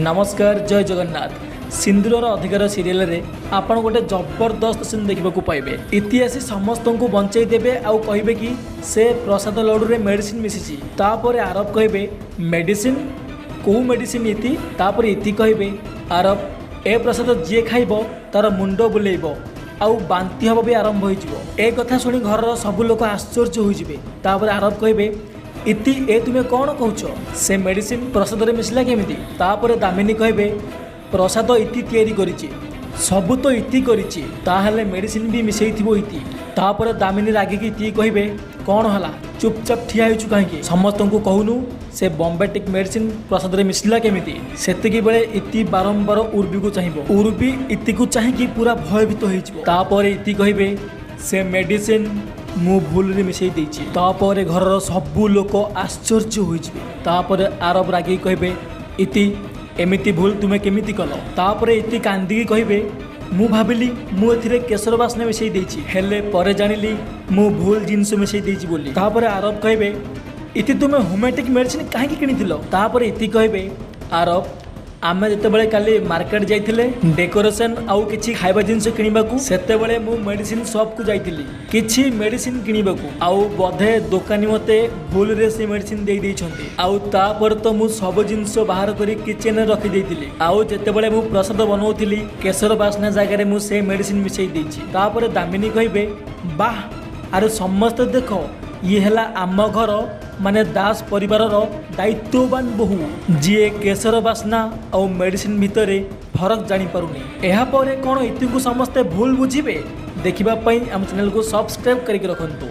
ନମସ୍କାର, ଜୟ ଜଗନ୍ନାଥ। ସିନ୍ଦୁରର ଅଧିକାର ସିରିଏଲରେ ଆପଣ ଗୋଟେ ଜବରଦସ୍ତ ସିନ୍ ଦେଖିବାକୁ ପାଇବେ। ଇତି ଆସି ସମସ୍ତଙ୍କୁ ବଞ୍ଚେଇ ଦେବେ ଆଉ କହିବେ କି ସେ ପ୍ରସାଦ ଲଡ଼ୁରେ ମେଡ଼ିସିନ ମିଶିଛି। ତାପରେ ଆରବ କହିବେ, ମେଡ଼ିସିନ? କେଉଁ ମେଡ଼ିସିନ ଇତି? ତାପରେ ଇତି କହିବେ, ଆରବ, ଏ ପ୍ରସାଦ ଯିଏ ଖାଇବ ତାର ମୁଣ୍ଡ ବୁଲେଇବ ଆଉ ବାନ୍ତି ହେବ ବି ଆରମ୍ଭ ହୋଇଯିବ। ଏ କଥା ଶୁଣି ଘରର ସବୁ ଲୋକ ଆଶ୍ଚର୍ଯ୍ୟ ହୋଇଯିବେ। ତାପରେ ଆରବ କହିବେ, ଇତି, ଏ ତୁମେ କ'ଣ କହୁଛ? ସେ ମେଡ଼ିସିନ ପ୍ରସାଦରେ ମିଶିଲା କେମିତି? ତାପରେ ଦାମିନୀ କହିବେ, ପ୍ରସାଦ ଇତି ତିଆରି କରିଛି, ସବୁ ତ ଇତି କରିଛି, ତାହେଲେ ମେଡ଼ିସିନ ବି ମିଶେଇଥିବ ଇତି। ତାପରେ ଦାମିନୀ ରାଗିକି ଇତି କହିବେ, କ'ଣ ହେଲା, ଚୁପଚାପ ଠିଆ ହେଇଛୁ କାହିଁକି? ସମସ୍ତଙ୍କୁ କହୁନୁ ସେ ବମ୍ବେଟିକ୍ ମେଡ଼ିସିନ ପ୍ରସାଦରେ ମିଶିଲା କେମିତି? ସେତିକି ବେଳେ ଇତି ବାରମ୍ବାର ଉର୍ବିକୁ ଚାହିଁବ। ଉର୍ବି ଇତିକୁ ଚାହିଁକି ପୁରା ଭୟଭୀତ ହେଇଯିବ। ତାପରେ ଇତି କହିବେ, ସେ ମେଡ଼ିସିନ ମୁଁ ଭୁଲରେ ମିଶେଇ ଦେଇଛି। ତାପରେ ଘରର ସବୁ ଲୋକ ଆଶ୍ଚର୍ଯ୍ୟ ହୋଇଯିବେ। ତାପରେ ଆରବ ରାଗିକି କହିବେ, ଇତି, ଏମିତି ଭୁଲ ତୁମେ କେମିତି କଲ? ତାପରେ ଇତି କାନ୍ଦିକି କହିବେ, ମୁଁ ଭାବିଲି ମୁଁ ଏଥିରେ କେଶର ବାସ୍ନା ମିଶେଇ ଦେଇଛି, ହେଲେ ପରେ ଜାଣିଲି ମୁଁ ଭୁଲ ଜିନିଷ ମିଶେଇ ଦେଇଛି ବୋଲି। ତାପରେ ଆରବ କହିବେ, ଇତି, ତୁମେ ହୋମିଓପାଥିକ୍ ମେଡ଼ିସିନ କାହିଁକି କିଣିଥିଲ? ତାପରେ ଇତି କହିବେ, ଆରବ, ଆମେ ଯେତେବେଳେ କାଲି ମାର୍କେଟ ଯାଇଥିଲେ ଡେକୋରେସନ ଆଉ କିଛି ଖାଇବା ଜିନିଷ କିଣିବାକୁ, ସେତେବେଳେ ମୁଁ ମେଡ଼ିସିନ ସପକୁ ଯାଇଥିଲି କିଛି ମେଡ଼ିସିନ କିଣିବାକୁ, ଆଉ ବୋଧେ ଦୋକାନୀ ମୋତେ ଭୁଲରେ ସେ ମେଡ଼ିସିନ ଦେଇ ଦେଇଛନ୍ତି। ଆଉ ତାପରେ ତ ମୁଁ ସବୁ ଜିନିଷ ବାହାର କରି କିଚେନରେ ରଖିଦେଇଥିଲି, ଆଉ ଯେତେବେଳେ ମୁଁ ପ୍ରସାଦ ବନଉଥିଲି କେଶର ବାସ୍ନା ଜାଗାରେ ମୁଁ ସେ ମେଡ଼ିସିନ ମିଶେଇ ଦେଇଛି। ତାପରେ ଦାମିନୀ କହିବେ, ବାহ, ଆରେ ସମସ୍ତେ ଦେଖ, ଇଏ ହେଲା ଆମ ଘର ମାନେ ଦାସ ପରିବାରର ଦାୟିତ୍ୱବାନ ବୋହୂ, ଯିଏ କେଶର ବାସ୍ନା ଆଉ ମେଡ଼ିସିନ ଭିତରେ ଫରକ ଜାଣିପାରୁନି। ଏହାପରେ କ'ଣ ଇତିଙ୍କୁ ସମସ୍ତେ ଭୁଲ ବୁଝିବେ? ଦେଖିବା ପାଇଁ ଆମ ଚ୍ୟାନେଲକୁ ସବସ୍କ୍ରାଇବ୍ କରିକି ରଖନ୍ତୁ।